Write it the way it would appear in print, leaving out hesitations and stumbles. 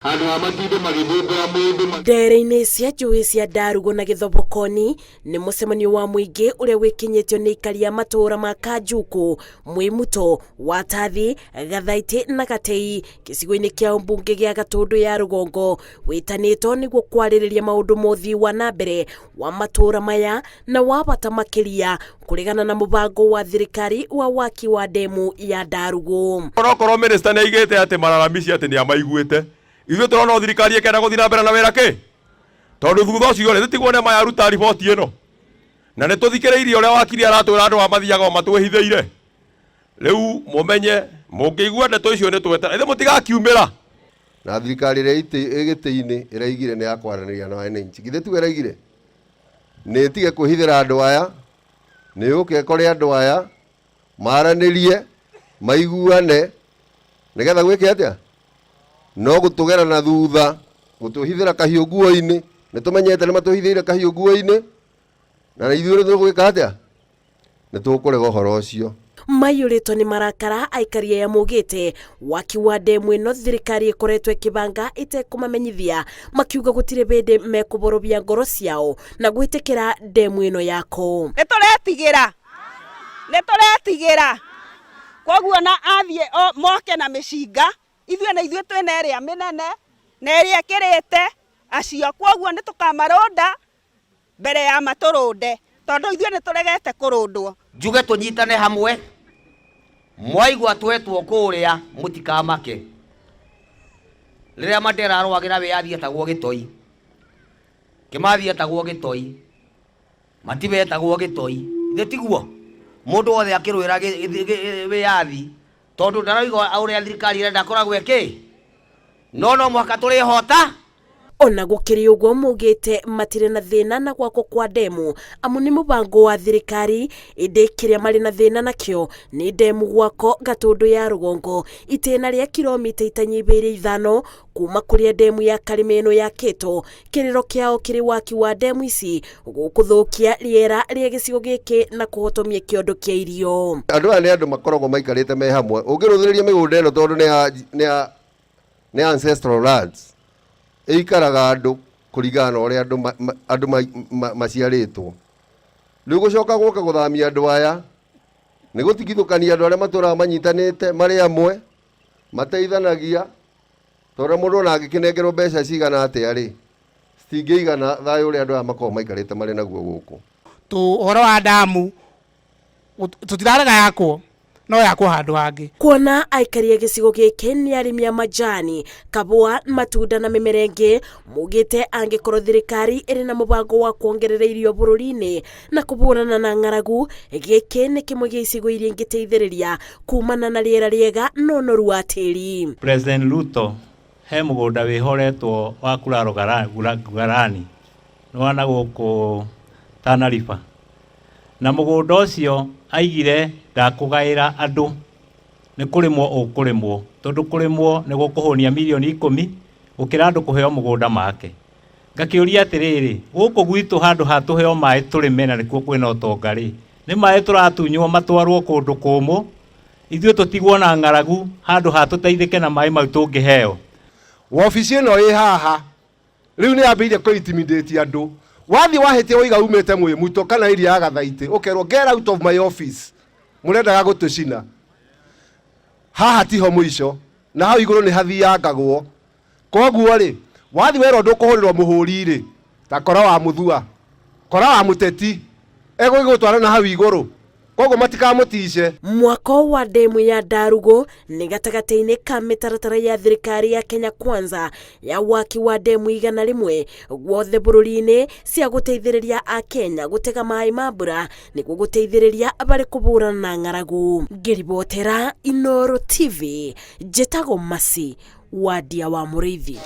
Handũ ha matinde magĩthũmbũra mũndũ. Ndere-inĩ cia njũĩ cia Ndarugo na Gĩthobokoni nĩ mũcemanio wa mũingĩ ũrĩa wĩkinyĩtio nĩ aikari a matũũra ma Kanjukũ, Mwĩmuto, Watathi, Gathaitĩ na Gatei gĩcigo-inĩ kĩa ũmbunge gĩa Gatũndũ ya Rũgongo wĩtanĩtwo nĩguo kwarĩrĩria maũndũ ma ũthii wa na mbere wa matũũra maya na wa bata makĩria kũregana na mũbango wa thirikari wa waki wa ndemu ya Ndarugu. Onokorwo minister nĩ aigĩte atĩ malalamici atĩ nĩ amaiguĩte, ithuĩ tũrona o thirikari ĩkenda gũthiĩ na mbere na wĩra kĩ tondũ thutha ũcio rĩ tũtigwo nĩ maya aruta riboti ĩno na nĩ tũthikĩrĩirie ũrĩa wakiri aratwĩra andũ aya mathiaga o matwĩhithĩire. Rĩu mũmenye mũngĩigua ndeto icio nĩ twetera ithe mũtigakiumĩra. Na thirikari ĩrĩa ĩ gĩtĩ-inĩ ĩraigire nĩ ya kwaranĩria na wananchi. Githĩ tiwe ĩraigire? Nĩ ĩtige kwĩhithĩra andũ aya, nĩ yũke ĩkore andũ aya, maranĩrie, maiguane, nĩgetha gwĩke atĩa? No gũtũgera na thutha, gũtũhithĩra kahiũ nguo-inĩ, nĩ tũmenyete nĩ matũhithĩire kahiũ nguo-inĩ, na ithuĩ nĩ tũgwĩka atĩa? Nĩ tũkũrega ũhoro ũcio. Maiyũrĩtwo nĩ marakara aikari aya maugĩte waki wa ndemu ĩno thirikari ĩkoretwo ĩkĩbanga ĩtekũmamenyithia, makiuga gũtirĩ hĩndĩ mekũborobia ngoro ciao na gwĩtĩkĩra ndemu ĩno yako. Nĩ tũretigĩra, nĩ tũretigĩra, koguo na athiĩ moke na mĩcinga, ithuĩ na ithuĩ twĩna ĩrĩa mĩnene na ĩrĩa ĩkĩrĩte acio, koguo nĩ tũkamarũnda mbere ya matũrũnde, tondũ ithuĩ nĩ tũregete kũrũndwo. Njuge tũnyitane hamwe, mwaigua twetwo kũrĩa mũtikamake. Rĩrĩa Mandela arũagĩra wĩyathi etagwo gĩtoi, Kĩmathi etagwo gĩtoi, Matiba etagwo gĩtoi, githĩ tiguo? Mũndũ wothe akĩrũĩra wĩyathi tondũ ndaroiga ũrĩa thirikari ĩrenda akoragwo ĩkĩ, no no mũhaka tũrĩhota. Ona gũkĩrĩ ũguo maugĩte matirĩ na thĩna na gwakwo kwa ndemu amu nĩ mũbango wa thirikari, ĩndĩ kĩrĩa marĩ na thĩna nakĩo nĩ ndemu gwakwo Gatũndũ ya rũgongo itĩna rĩa kilomita itanyihĩire 5 kuma kũrĩa ndemu ya Karĩma ĩno yakĩtwo. Kĩrĩro kĩao kĩrĩ waki wa ndemu ici gũkũthũkia rĩera rĩa gĩcigo gĩkĩ na kũhotomia kĩondo kĩa irio. Andũ aya nĩ andũ makoragwo maikarĩte me hamwe. Ũngĩrũthĩrĩria mĩgũnda ĩno tondũ nĩ ancestral lands, ĩikaraga andũ kũringana na ũrĩa andũ maciarĩtwo. Rĩu gũcoka gũka gũthamia andũ aya nĩ gũtigithũkania andũ arĩa matũraga manyitanĩte marĩ amwe, mateithanagia, tondũ mũndũ ona angĩkĩnengerwo mbeca cigana atĩa rĩ, citingĩigana thayũ ũrĩa andũ aya makoragwo maikarĩte marĩ naguo gũkũ. Ũhoro wa damu tũtirarega yakwo, no yakwo handũ hangĩ. Kuona aikari a gĩcigo gĩkĩ nĩ arĩmi a majani, kabũa, matunda na mĩmera ĩngĩ, maugĩte angĩkorwo thirikari ĩrĩ na mũbango wa kuongerera irio bũrũri-inĩ na kũhũrana na ng'aragu, gĩkĩ nĩ kĩmwe gĩa icigo iria ingĩteithĩrĩria kumana na rĩera rĩega na ũnoru wa tĩri. President Ruto he mũgũnda wĩhoretwo wa Kulalo Gharani nĩ wa na gũkũ Tana River, na mũgũnda ũcio aigire ndakũgaĩra andũ, nĩ kũrĩmwo ũkũrĩmwo, tondũ kũrĩmwo nĩ gũkũhũnia mirioni 10 gũkĩra andũ kũheo mũgũnda make. Ngakĩũria atĩrĩrĩ, gũkũ gwitũ handũ ha tũheo maĩ tũrĩme na nĩkuo kwĩna ũtonga rĩ, nĩ maĩ tũratunywo matwarwo kũndũ kũmũ, ithuĩ tũtigwo na ng'aragu handũ ha tũteithĩke na maĩ mau tũngĩheo. Wabici ĩno ĩ haha rĩu nĩ yambĩrĩirie kũ intimidate andũ. Wathiĩ wahĩtia waiga umĩte Mwĩmuto kana area ya Gathaitĩ, ũkerwo get out of my office, mũrendaga gũtũcina. Haha tiho mũico, na hau igũrũ nĩ hathiangagwo. Koguo rĩ, wathiĩ werwo ndũkũhũrĩrwo mũhũri rĩ, ta kora wa mũthua, kora wa mũteti, egũgĩgũtwara na hau igũrũ. Koguo matikamũtice. Mwako wa ndemu ya Ndarugu nĩ gatagatĩ-inĩ ka mĩtaratara ya thirikari ya Kenya Kwanza ya waki wa ndemu 100 guothe bũrũri-inĩ cia gũteithĩrĩria Akenya gũtega maĩ ma mbura nĩguo gũteithĩrĩria barĩ kũhũrana na ng'aragu. Ngĩribotera Inooro TV, njĩtagwo Mercy Wandia wa Mũrĩithi.